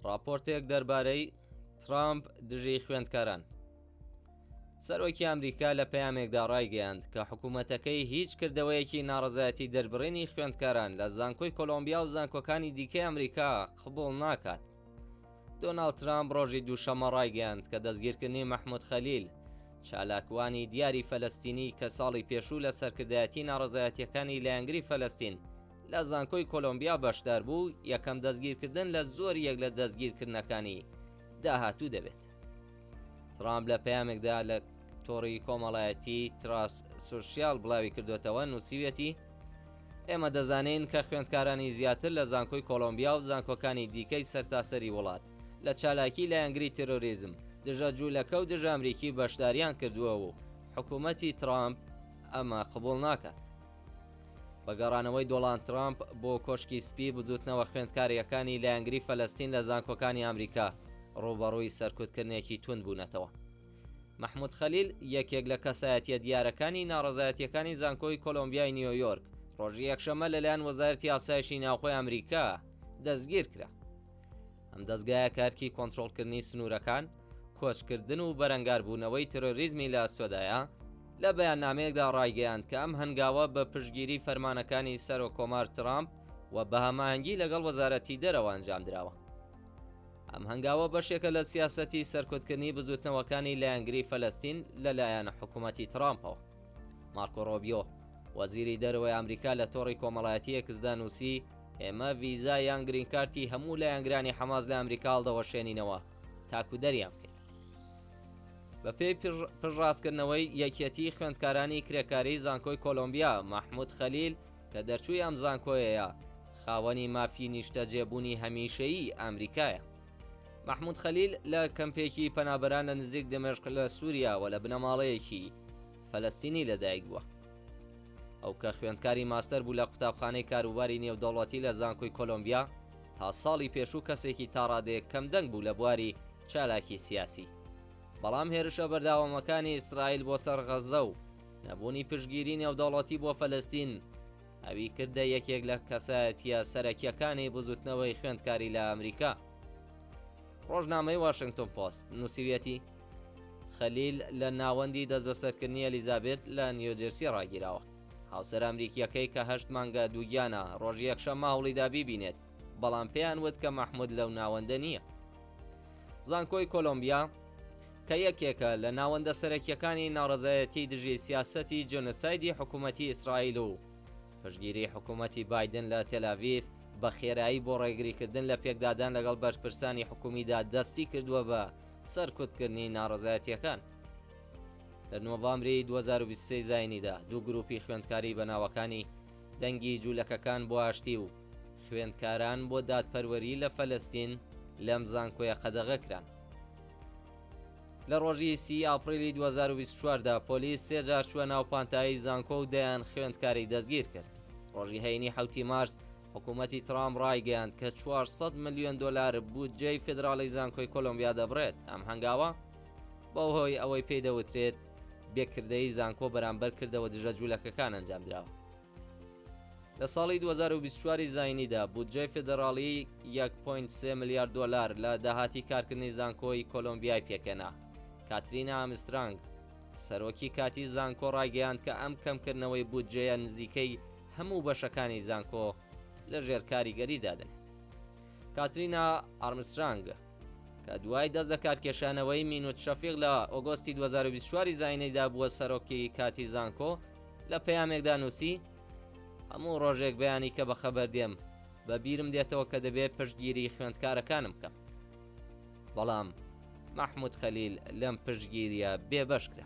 ڕاپۆرتێک دەربارەی ترامپ دژی خوێندکاران. سەرۆکی ئەمریکا لە پەیامێکدا ڕایگەیاند کە حکوومەتەکەی هیچ کردەوەیەکی ناڕەزایەتی دەربڕینی خوێندکاران لە زانکۆی کۆلۆمبیا و زانکۆکانی دیکەی ئەمریکا قبوڵ ناکات. دۆناڵد ترامپ ڕۆژی دووشەممە ڕایگەیاند کە دەستگیرکردنی مەحمود خەلیل، چالاکوانی دیاری فەلەستینی کە ساڵی پێشوو لە سەرکردایەتی ناڕەزایەتییەکانی لایەنگری فەلەستین لە زانکۆی کۆلۆمبیا بەشدار بوو، یەکەم دەستگیرکردن لە زۆر یەک لە دەستگیرکردنەکانی داهاتوو دەبێت. ترامپ لە پەیامێکدا لە تۆڕی کۆمەڵایەتی تراس سوسیال بڵاوی کردوێتەوە نووسیویەتی ئێمە دەزانین کە خوێندکارانی زیاتر لە زانکۆی کۆلۆمبیا و زانکۆکانی دیکەی سەرتاسەری وڵات لە چالاکی لایەنگری تێرۆریزم، دژە جوولەکە و دژە ئەمریکی بەشداریان کردووە و حکوومەتی ترامپ ئەمە قبوڵ ناکات. بە گەڕانەوەی دۆڵاند ترامپ بۆ کۆشکی سپی بزووتنەوە خوێندکارییەکانی لایەنگری فەلەستین لە زانکۆکانی ئەمریکا ڕووبەڕووی سەرکوتکردنێکی توند بوونەتەوە. مەحمود خەلیل، یەکێک لە کەسایەتییە دیارەکانی ناڕەزایەتییەکانی زانکۆی کۆلۆمبیای نیۆیۆرک، ڕۆژی یەکشەممە لەلایەن وەزارەتی ئاسایشی ناوخۆی ئەمریکا دەستگیرکرا. ئەم دەزگایە کە ئەرکی کۆنترۆڵکردنی سنوورەکان، کۆچکردن و بەرەنگاربوونەوەی تێرۆریزمی لە ئەستۆدایە، لە بەیاننامەیەکدا ڕایگەیاند کە ئەم هەنگاوە بە پشتگیری فەرمانەکانی سەرۆک کۆمار ترامپ و بە هەماهەنگی لەگەڵ وەزارەتی دەرەوە ئەنجامدراوە. ئەم هەنگاوە بەشێکە لە سیاسەتی سەرکوتکردنی بزوتنەوەکانی لایەنگری فەلەستین لەلایەن حکوومەتی ترامپەوە. مارکۆ ڕۆبیۆ، وەزیری دەرەوەی ئەمریکا لە تۆڕی کۆمەڵایەتی ئێکسدا نووسی، ئێمە ڤیزا یان گرین کارتی هەموو لایەنگرانی حەماس لە ئەمریکا هەڵدەوەشێنینەوە تاکو دەریان بکەین. بەپێی پشتڕاستکردنەوەی یەکیەتیی خوێندکارانی کرێکاریی زانکۆی کۆلۆمبیا، مەحمود خەلیل، کە دەرچووی ئەم زانکۆیەیە، خاوەنی مافی نیشتەجێبوونی هەمیشەیی ئەمریکایە. مەحمود خەلیل لە کەمپێکی پەنابەران لە نزیک دمشق لە سووریا و لە بنەماڵەیەکی فەلەستینی لەدایک بووە. ئەو کە خوێندکاری ماستەر بوو لە قوتابخانەی کاروباری نێودەوڵەتی لە زانکۆی کۆلۆمبیا، تا ساڵی پێشوو کەسێکی تاڕادەیەک کەمدەنگ بوو لە بواری چالاکی سیاسی. بەڵام هێرشە بەرداوامەکانی ئیسرائیل بۆ سەر غەززە و نەبوونی پشتگیری نێودەوڵەتی بۆ فەلەستین ئەوی کردە یەکێک لە کەسایەتییە سەرەکییەکانی بزوتنەوەی خوێندکاری لە ئەمریکا. ڕۆژنامەی واشنگتۆن پۆست نووسیویەتی، خەلیل لە ناوەندی دەستبەسەرکردنی ئەلیزابێت لە نیۆجێرسی ڕاگیراوە. هاوسەرە ئەمریکییەکەی کە هەشت مانگە دووگیانە، ڕۆژی یەکشەممە هەوڵیدا بیبینێت، بەڵام پێیان وت کە مەحمود لەو ناوەندە نییە. زانکۆی کۆلۆمبیا کە یەکێکە لە ناوەندە سەرەکیەکانی ناڕەزایەتی دژی سیاسەتی جۆنۆسایدی حکوومەتی ئیسرائیل و پشتگیری حکوومەتی بایدن لە تێلاڤیڤ بە خێرایی بۆ ڕێگریکردن لە پێکدادان لەگەڵ بەرپرسانی حکومیدا دەستی کردووە بە سەرکوتکردنی ناڕەزایەتیەکان. لە نۆڤامبری 2023 زاینیدا دوو گروپی خوێندکاری بە ناوەکانی دەنگی جوولەکەکان بۆ ئاشتی و خوێندکاران بۆ دادپەروەری لە فەلەستین لەم زانکۆیە قەدەغە کران. لە ڕۆژی سی ئاپریلی 2024 دا پۆلیس سێ جار چووە ناو پانتایی زانکۆ و دەیان خوێندکاری دەستگیر کرد. ڕۆژی هەینی حەوتی مارس حکوومەتی ترامپ ڕایگەیاند کە 400 ملیۆن دۆلار بودجەی فیدراڵی زانکۆی کۆلۆمبیا دەبڕێت. ئەم هەنگاوە بەهۆی ئەوەی پێی دەوترێت بێکردەیی زانکۆ بەرامبەر کردەوە دژە جوولەکەکان ئەنجامدراوە. لە ساڵی 2024 زاینیدا بودجەی فیدراڵی 1.3 ملیار دۆلار لە داهاتی کارکردنی زانکۆی کۆلۆمبیای پێکهێنا. کاترینا ئامسترانگ، سەرۆکی کاتی زانکۆ ڕایگەیاند کە ئەم کەمکردنەوەی بودجەیە نزیکەی هەموو بەشەکانی زانکۆ لە ژێر کاریگەری دادەنێت. کاترینا ئارمسترانگ کە دوای دەست لە کارکێشانەوەی مینوت شەفیق لە ئۆگۆستی 2024 زاینیدا بووە سەرۆکی کاتی زانکۆ، لە پەیامێکدا نووسی، هەموو ڕۆژێک بەیانی کە بەخەبەر دێم، بە بیرم دێتەوە کە دەبێت پشتگیری خوێندکارەکانم بکەم. بەڵام مەحمود خەلیل لەم پشتگیرییە بێبەش کرا.